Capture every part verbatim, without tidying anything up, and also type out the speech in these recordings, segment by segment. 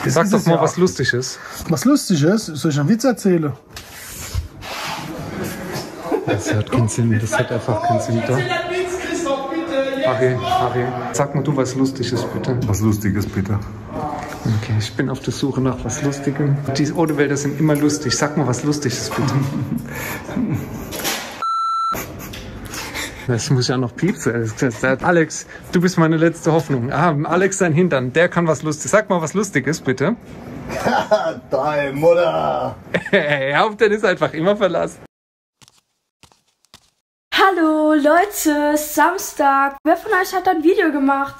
Sag doch mal was Lustiges. Was Lustiges? Soll ich einen Witz erzählen? Das hat keinen Sinn, das hat einfach keinen Sinn. Da. Harry, Harry, sag mal du was Lustiges, bitte. Was Lustiges, bitte. Okay, ich bin auf der Suche nach was Lustigem. Die Odewälder sind immer lustig. Sag mal was Lustiges, bitte. Das muss ja noch piepsen. Das, das, Alex, du bist meine letzte Hoffnung. Ah, Alex sein Hintern, der kann was Lustiges. Sag mal was Lustiges, bitte. Deine Mutter. Ja, auf den ist einfach immer Verlass. Hallo Leute, Samstag. Wer von euch hat ein Video gemacht?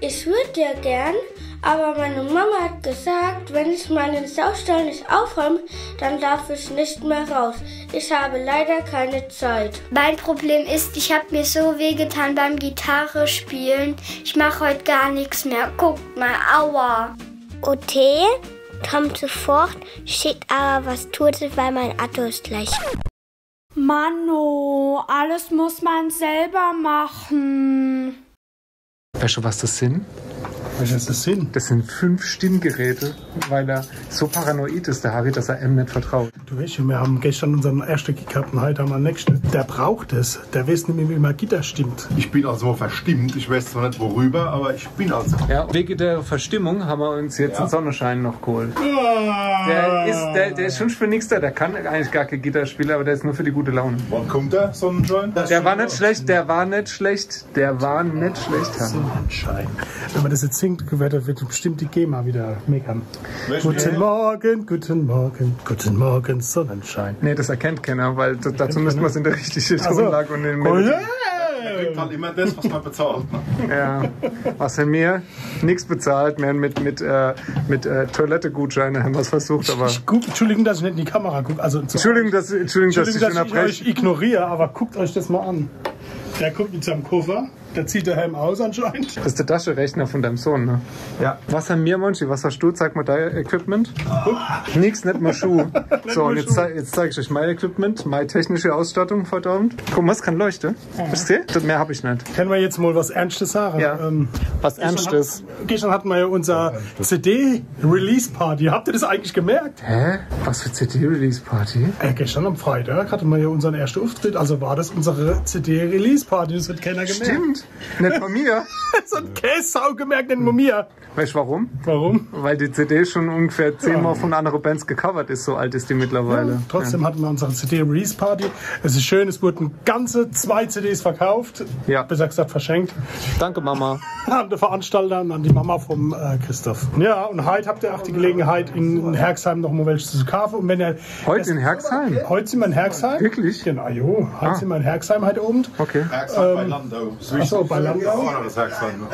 Ich würde ja gern, aber meine Mama hat gesagt, wenn ich meinen Saustall nicht aufräume, dann darf ich nicht mehr raus. Ich habe leider keine Zeit. Mein Problem ist, ich habe mir so wehgetan beim Gitarre spielen. Ich mache heute gar nichts mehr. Guckt mal, aua. O T kommt sofort, schickt aber was Totes, weil mein Akku ist gleich. Manno, alles muss man selber machen. Weißt du, was das sind? Was ist das Sinn? Das sind fünf Stimmgeräte, weil er so paranoid ist, der Harry, dass er M nicht vertraut. Du weißt schon, wir haben gestern unseren ersten Gig gehabt und heute haben wir den nächsten. Der braucht es. Der weiß nicht mehr, wie man Gitarre stimmt. Ich bin also verstimmt. Ich weiß zwar nicht, worüber, aber ich bin also. Ja, wegen der Verstimmung haben wir uns jetzt einen Sonnenschein noch geholt. Der ist, der, der ist schon für nichts da. Der kann eigentlich gar keine Gitarre spielen, aber der ist nur für die gute Laune. Wann kommt der Sonnenschein? Der war nicht schlecht, der war nicht schlecht, der war nicht schlecht, Herr. Sonnenschein. Wenn man das jetzt singt, wird, wird bestimmt die GEMA wieder meckern. Guten Morgen, guten Morgen, guten Morgen, Sonnenschein. Nee, das erkennt keiner, weil d-, dazu müsste man es in der richtigen Tonlage und in der Melodie. Man kriegt halt immer das, was man bezahlt, ne? Ja. Was haben wir? Nichts bezahlt, mehr mit, mit, äh, mit, äh, Toilettegutscheine haben wir es versucht, aber ich, ich guck, Entschuldigung, dass ich nicht in die Kamera gucke. Also, Entschuldigung, dass, Entschuldigung, dass ich euch ignoriere, aber guckt euch das mal an. Der kommt mit seinem Koffer. Der zieht den Helm aus anscheinend. Das ist der Taschenrechner von deinem Sohn, ne? Ja. Was haben wir, Monchi? Was hast du? Zeig mal dein Equipment. Nix, nicht mal Schuh. So, und jetzt, zei-, jetzt zeig ich euch mein Equipment, meine technische Ausstattung, verdammt. Guck mal, es kann leuchten. Verstehst du? Mehr hab ich nicht. Können wir jetzt mal was Ernstes sagen? Ja. Ähm, was Ernstes? Gestern hatten wir ja unser C D-Release-Party. Habt ihr das eigentlich gemerkt? Hä? Was für C D-Release-Party? Äh, gestern am Freitag hatten wir ja unseren ersten Auftritt, also war das unsere C D-Release-Party, das hat keiner gemerkt. Stimmt, nicht bei mir. Das hat keine Sau gemerkt, nicht bei mir. Weißt du warum? Warum? Weil die C D schon ungefähr zehnmal von anderen Bands gecovert ist, so alt ist die mittlerweile. Ja, trotzdem hatten wir unsere C D-Release-Party. Es ist schön, es wurden ganze zwei C Ds verkauft. Ja. Besser gesagt, verschenkt. Danke, Mama. An den Veranstalter und an die Mama vom, äh, Christoph. Ja, und heute habt ihr auch die Gelegenheit, in, in Herxheim noch mal welche zu kaufen. Und wenn ihr Heute in Herxheim? Heute sind wir in Herxheim. Wirklich? Genau, jo. Heute sind wir in Herxheim heute Abend. Okay. Herxheim bei Landau. Ach so, bei Landau. Das ist auch noch das Herxheim.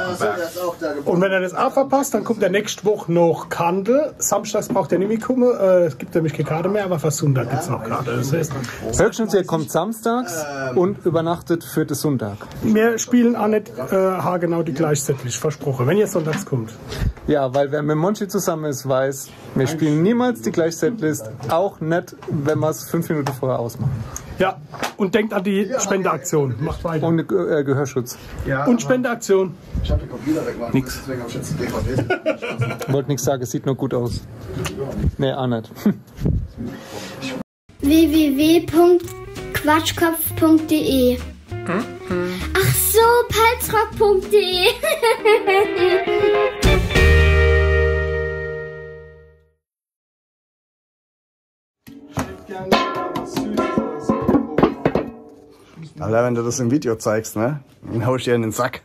Und wenn ihr das auch verpasst, dann kommt ihr nächste Woche nach Kandel. Samstags braucht ihr nicht mehr kommen. Äh, es gibt nämlich keine Karte mehr, aber für Sonntag gibt's noch Karte. Das heißt, höchstens, ihr kommt samstags und übernachtet für den Sonntag. Wir spielen auch nicht, äh, haargenau die gleiche Setlist, versprochen, wenn ihr sonntags kommt. Ja, weil wer mit Monchi zusammen ist, weiß, wir spielen niemals die gleiche Setlist, auch nicht, wenn wir es fünf Minuten vorher ausmachen. Ja, und denkt an die Spendeaktion. Macht weiter. Und, äh, Gehörschutz. Ja. Und Spendeaktion. Ich hab den Computer weggemacht, nix. Deswegen hab ich jetzt die D V Ds. Wollte nichts sagen, es sieht nur gut aus. Nee, auch nicht. W W W Punkt quatschkopf Punkt D E. Ach so, palzrock Punkt D E. Alter, wenn du das im Video zeigst, ne? Dann hau ich dir in den Sack.